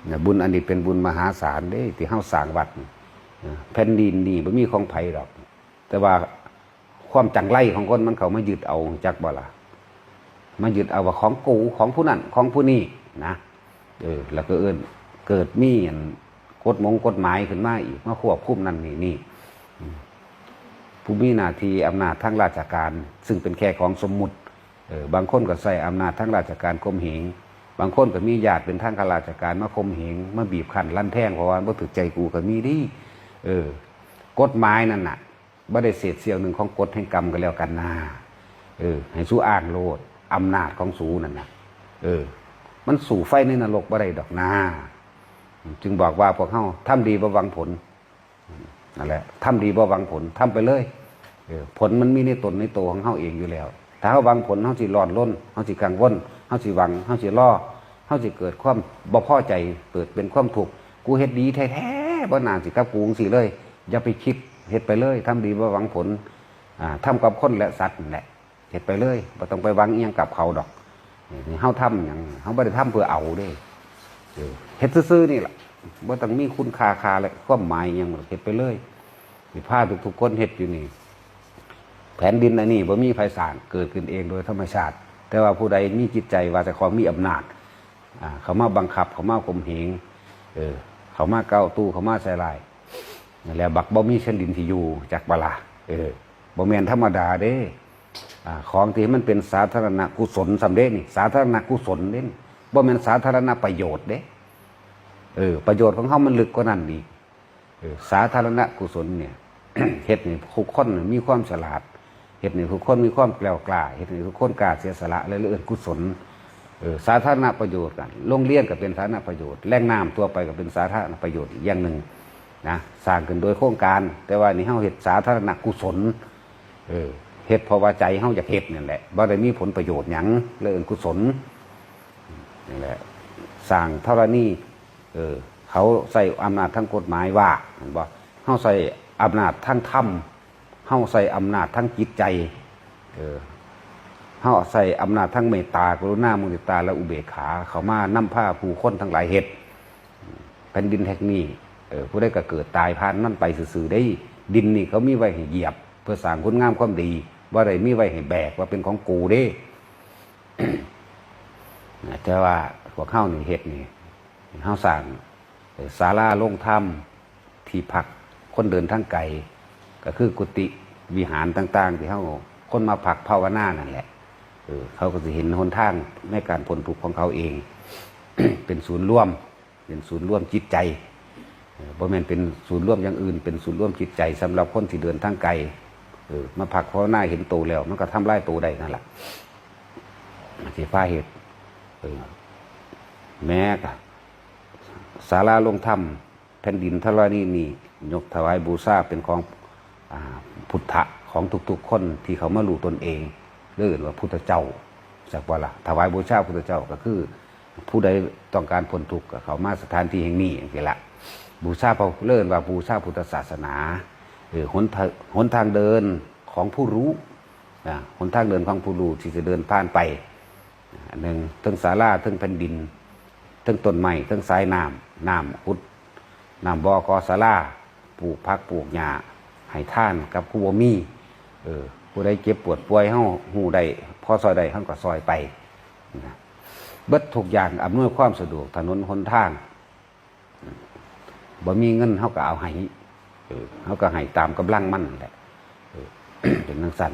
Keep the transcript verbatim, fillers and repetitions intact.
นะ บุญอันนี้เป็นบุญมหาศาลเด้ ที่เฮาสร้างวัดนี่ นะ แผ่นดินนี่บ่มีของไผดอก แต่ว่าความจังไรของคนมันเข้ามายึดเอา จักบ่ล่ะ มายึดเอาว่าของกู ของผู้นั้น ของผู้นี้นะ เออ แล้วก็เอิ้น เกิดมีอันกฎหมงกฎหมายขึ้นมาอีก มาควบคุมนั่นนี่นี่ อืม ผู้มีหน้าที่อำนาจทางราชการ ซึ่งเป็นแค่ของสมมุติ เออ บางคนก็ใช้อำนาจทางราชการข่มเหง บางคนก็มีญาติเป็นทางข้าราชการมาข่มเหง มาบีบคั้นรันแทง เพราะว่าบ่ถูกใจกูก็มีเด้ เออ กฎหมายนั่นน่ะ บ่ได้เศษเสี้ยวหนึ่งของกฎแห่งกรรมก็แล้วกันนา เออ ให้สู้อ้างโลด อำนาจของสูนั่นน่ะ เออ มันสู้ไฟในนรกบ่ได้ดอกนา จึงบอกว่าพวกเฮาทำดีบ่หวังผล นั่นแหละ ทำดีบ่หวังผล ทำไปเลย เออ ผลมันมีในตนในตัวของเฮาเองอยู่แล้ว ถ้าเฮาหวังผล เฮาสิร้อนรน เฮาสิกังวล เฮาสิหวัง เฮาสิรอ เฮาสิเกิดความบ่พอใจ เกิดเป็นความทุกข์ กูเฮ็ดดีแท้ๆ บ่น่าสิกับกูจั่งซี้เลย อย่าไปคิด เฮ็ดไปเลย ทำดีบ่หวังผล อ่า ทำกับคนและสัตว์นั่นแหละ เฮ็ดไปเลย บ่ต้องไปหวังอิหยังกับเขาดอก นี่เฮาทำหยัง เฮาบ่ได้ทำเพื่อเอาเด้ เออ เฮ็ดซื่อๆ นี่ล่ะ บ่ต้องมีคุณค่า ค่าและความหมายอิหยัง เฮ็ดไปเลย สิพาทุกๆ คนเฮ็ดอยู่นี่ แผ่นดินอันนี้บ่มีไผสร้าง เกิดขึ้นเองโดยธรรมชาติ แต่ว่าผู้ใดมีจิตใจว่าเจ้าของมีอำนาจ อ่า เข้ามาบังคับ เข้ามาข่มเหง เออ เข้ามาก้าวตู้ เข้ามาใส่ร้าย นั่นแหละ บักบ่มีแผ่นดินที่อยู่ จักบ่ล่ะ เออ บ่แม่นธรรมดาเด้ อ่า ของที่มันเป็นสาธารณกุศลซ้ำเด้นี่ สาธารณกุศลเด้นี่ บ่แม่นสาธารณประโยชน์เด้ เออ ประโยชน์ของเฮามันลึกกว่านั้นอีก เออ สาธารณกุศลเนี่ย เฮ็ดให้ทุกคนมีความฉลาด เฮ็ดให้ทุกคนมีความแกล้วกล้า เฮ็ดให้ทุกคนกล้าเสียสละ และเอิ้นกุศล เออ สาธารณประโยชน์กัน โรงเรียนก็เป็นสาธารณประโยชน์ แหล่งน้ำทั่วไปก็เป็นสาธารณประโยชน์อีกอย่างหนึ่งนะ สร้างขึ้นโดยโครงการ แต่ว่านี่เฮาเฮ็ดสาธารณกุศล เออ เฮ็ดเพราะว่าใจเฮาอยากเฮ็ดนั่นแหละ บ่ได้มีผลประโยชน์หยัง เลยเอิ้นกุศล นี่แหละ สร้างธรณี เออ เขาใช้อำนาจทางกฎหมายว่า เห็นบ่ เฮาใช้อำนาจทางธรรม เฮาใช้อำนาจทางจิตใจ เออ เฮาใช้อำนาจทางเมตตา กรุณา มุทิตา และอุเบกขา เข้ามานำพาผู้คนทั้งหลายเฮ็ด แผ่นดินแห่งนี้ เออ ผู้ใดก็เกิดตายผ่านมันไปซื่อๆ เด้ ดินนี่เขามีไว้ให้เหยียบ เพื่อสร้างคุณงามความดี บ่ได้มีไว้ให้แบกว่าเป็นของกูเด้ นะ แต่ว่าพวกเฮานี่เฮ็ดนี่ เฮาสร้าง เอ่อ ศาลาลงธรรม ที่พักคนเดินทางไกล ก็คือกุฏิวิหารต่างๆ ที่เฮาคนมาพักภาวนานั่นแหละ เออ เขาก็สิเห็นหนทางในการพ้นทุกข์ของเขาเอง เป็นศูนย์รวม เป็นศูนย์รวมจิตใจ เออ บ่แม่นเป็นศูนย์รวมอย่างอื่น เป็นศูนย์รวมจิตใจสำหรับคนที่เดินทางไกล เออ มาพักภาวนาเห็นโตแล้ว มันก็ทำลายโตได้นั่นล่ะ สิพาเฮ็ด เออ แม้กะศาลาลงธรรม แผ่นดินธรณีนี้ ยกถวายบูชาเป็นของ อ่า พุทธะของทุกๆ คนที่เขามารู้ตนเอง เรียกว่าพุทธเจ้า จักว่าล่ะ ถวายบูชาพุทธเจ้าก็คือ ผู้ใดต้องการพ้นทุกข์ก็เข้ามาสถานที่แห่งนี้จังซี้ละ บูชาพระ เรียกว่าบูชาพุทธศาสนา เออ หนทาง หนทางเดินของผู้รู้ นะ หนทางเดินของผู้รู้ที่จะเดินผ่านไป อันหนึ่ง เทิงศาลา เทิงแผ่นดิน เทิงต้นไม้ เทิงสายน้ำ น้ำขุด น้ำบ่อ ก่อศาลา ปลูกผักปลูกหญ้า ให้ทานกับผู้บ่มี เออ ผู้ใดเจ็บปวดป่วย เฮาฮู้ได้ พอซอยได้ เฮาก็ซอยไป นะ เบิดทุกอย่างอำนวยความสะดวก ถนนหนทาง บ่มีเงิน เฮาก็เอาให้ เออ เฮาก็ให้ตามกำลังมันนั่นแหละ เออ เป็นจั่งซั้น